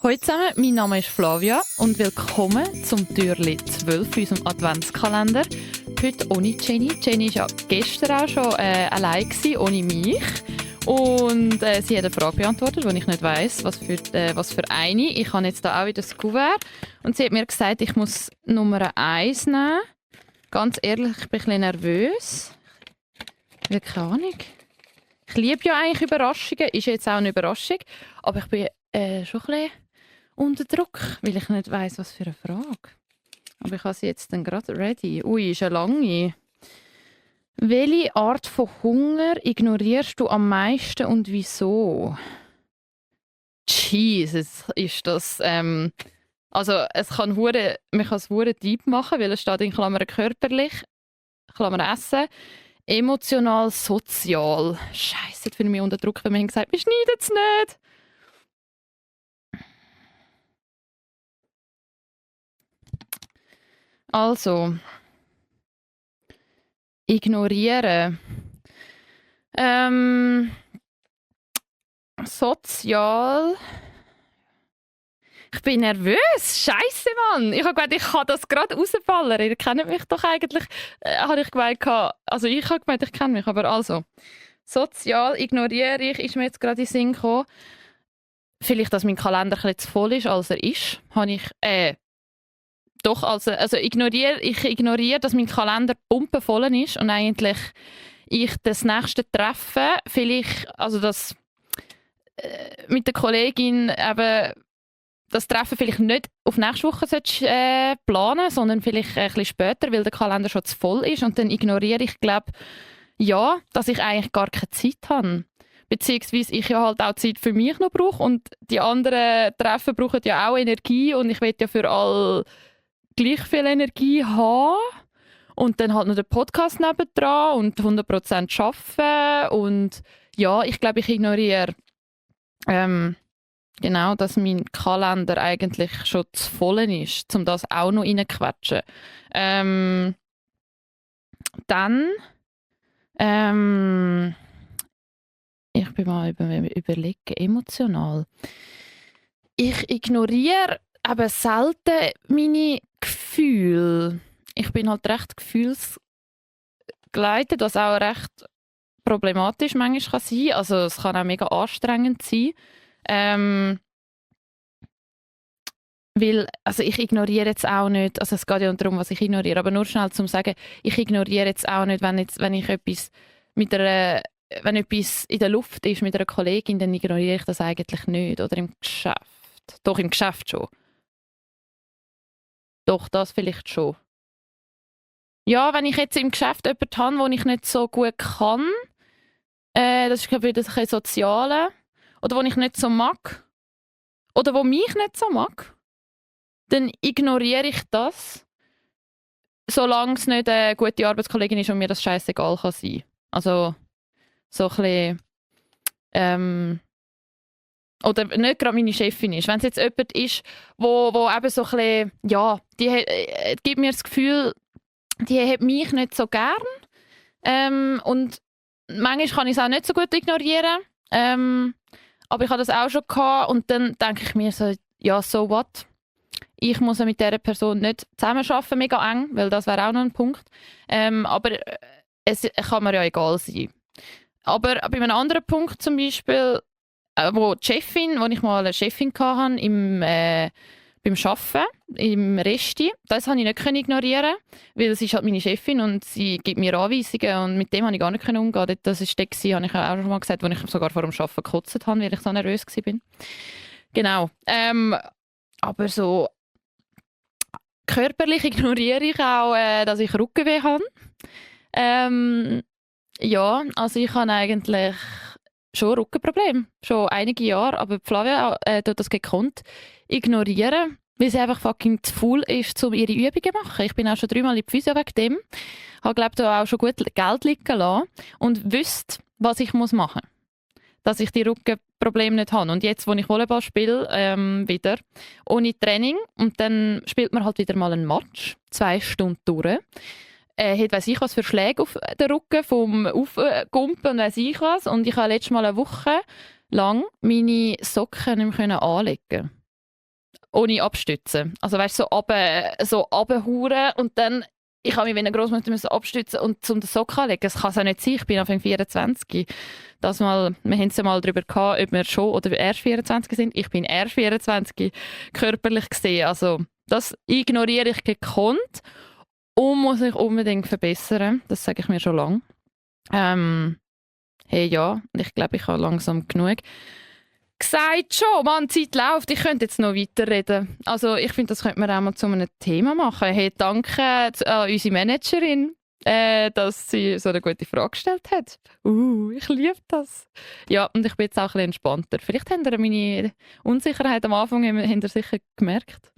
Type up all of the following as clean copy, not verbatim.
Hallo zusammen, mein Name ist Flavia und willkommen zum Türli 12 in unserem Adventskalender. Heute ohne Jenny. Jenny war ja gestern auch schon allein gewesen, ohne mich. Und sie hat eine Frage beantwortet, die ich nicht weiss, was für eine. Ich habe jetzt da auch wieder das Kuvert. Und sie hat mir gesagt, ich muss Nummer 1 nehmen. Ganz ehrlich, ich bin ein bisschen nervös. Ich habe keine Ahnung. Ich liebe ja eigentlich Überraschungen, ist jetzt auch eine Überraschung. Aber ich bin schon ein bisschen unter Druck, weil ich nicht weiss, was für eine Frage. Aber ich habe sie jetzt dann gerade ready. Ui, ist eine lange. Welche Art von Hunger ignorierst du am meisten und wieso? Jesus, ist das... also es kann man kann es hure deep machen, weil es steht in Klammern körperlich, Klammern essen, emotional, sozial. Scheiße, jetzt fühle ich mich unter Druck, wenn man gesagt wir schneiden es nicht. Also, ignorieren. Sozial. Ich bin nervös. Scheiße, Mann. Ich habe gedacht, ich kann das gerade rausfallen. Ihr kennt mich doch eigentlich. Habe ich gemeint, also ich habe gemeint, ich kenne mich, aber also. Sozial ignoriere ich, ist mir jetzt gerade in den Sinn gekommen. Vielleicht, dass mein Kalender ein bisschen zu voll ist, als er ist. Habe ich, doch, also ich ignoriere, dass mein Kalender pumpenvoll ist und eigentlich ich das nächste Treffen vielleicht, also das mit der Kollegin eben das Treffen vielleicht nicht auf nächste Woche planen, sondern vielleicht ein bisschen später, weil der Kalender schon zu voll ist und dann ignoriere ich, glaube ja, dass ich eigentlich gar keine Zeit habe. Beziehungsweise ich ja halt auch Zeit für mich noch brauche und die anderen Treffen brauchen ja auch Energie und ich will ja für alle gleich viel Energie haben und dann halt noch den Podcast nebendran und 100% arbeiten und ja, ich glaube, ich ignoriere genau, dass mein Kalender eigentlich schon zu voll ist, um das auch noch reinzuquetschen. Dann ich bin mal überlegen, emotional. Ich ignoriere aber selten meine Gefühle. Ich bin halt recht gefühlsgeleitet, was auch recht problematisch manchmal kann sein. Also es kann auch mega anstrengend sein. Weil, also ich ignoriere jetzt auch nicht, also es geht ja darum, was ich ignoriere, aber nur schnell zum sagen, ich ignoriere jetzt auch nicht, wenn etwas wenn etwas in der Luft ist mit einer Kollegin, dann ignoriere ich das eigentlich nicht. Oder im Geschäft. Doch, im Geschäft schon. Doch, das vielleicht schon. Ja, wenn ich jetzt im Geschäft jemanden habe, den ich nicht so gut kann, das ist glaube ich das ein Soziale, oder wo ich nicht so mag, oder wo mich nicht so mag, dann ignoriere ich das, solange es nicht eine gute Arbeitskollegin ist und mir das scheißegal kann sein. Also so ein bisschen, oder nicht gerade meine Chefin ist. Wenn es jetzt jemand ist, wo eben so ein bisschen, ja, die gibt mir das Gefühl, die hat mich nicht so gern. Und manchmal kann ich es auch nicht so gut ignorieren. Aber ich habe das auch schon gehabt und dann denke ich mir so, ja, so what? Ich muss ja mit dieser Person nicht zusammenarbeiten, mega eng, weil das wäre auch noch ein Punkt. Aber es kann mir ja egal sein. Aber bei einem anderen Punkt zum Beispiel, wo ich mal eine Chefin hatte beim Arbeiten, im Resti, das konnte ich nicht ignorieren, weil es ist halt meine Chefin und sie gibt mir Anweisungen und mit dem konnte ich gar nicht umgehen. Das war der, habe ich auch schon mal gesagt, wo ich sogar vor dem Arbeiten gekotzt habe, weil ich so nervös war. Genau. Aber so körperlich ignoriere ich auch, dass ich Rückenweh habe. Ja, also ich habe eigentlich schon Rückenprobleme, schon einige Jahre, aber Flavia tut das gekonnt ignorieren, weil sie einfach fucking zu faul ist, um ihre Übungen zu machen. Ich bin auch schon 3-mal in die Physio wegen dem, habe glaube da auch schon gut Geld liegen lassen und wüsste, was ich machen muss, dass ich die Rückenprobleme nicht habe. Und jetzt, wo ich Volleyball spiele, wieder ohne Training und dann spielt man halt wieder mal einen Match, 2 Stunden durch. Hat weiss ich was für Schläge auf den Rücken vom Aufgumpen und weiss ich was. Und ich habe letztes Mal eine Woche lang meine Socken nicht mehr anlegen. ohne abstützen. Also weißt du, so runterhauen und dann, ich habe mich wie eine Grossmutter müssen abstützen und zum den Socken anlegen. Das kann es auch nicht sein, ich bin Anfang 24. Wir haben es ja mal darüber gehabt, ob wir schon oder erst 24 sind. Ich bin erst 24 körperlich gesehen. Also das ignoriere ich gekonnt und muss ich unbedingt verbessern. Das sage ich mir schon lange. Hey, ja, ich glaube, ich habe langsam genug gesagt schon. Mann, die Zeit läuft. Ich könnte jetzt noch weiterreden. Also ich finde, das könnte man auch mal zu einem Thema machen. Hey, danke an unsere Managerin, dass sie so eine gute Frage gestellt hat. Ich liebe das. Ja, und ich bin jetzt auch ein bisschen entspannter. Vielleicht habt ihr meine Unsicherheit am Anfang habt ihr sicher gemerkt.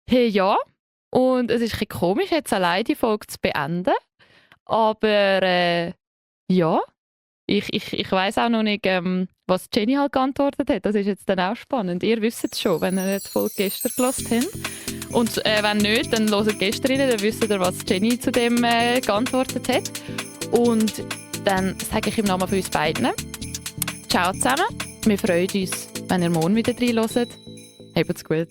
Hey, ja. Und es ist ein bisschen komisch, jetzt allein die Folge zu beenden. Aber ja, ich weiss auch noch nicht, was Jenny halt geantwortet hat. Das ist jetzt dann auch spannend. Ihr wisst es schon, wenn ihr die Folge gestern gehört habt. Und wenn nicht, dann hört gestern rein, dann wisst ihr, was Jenny zu dem geantwortet hat. Und dann sage ich im Namen von uns beiden ciao zusammen. Wir freuen uns, wenn ihr morgen wieder reinhört. Habt's gut.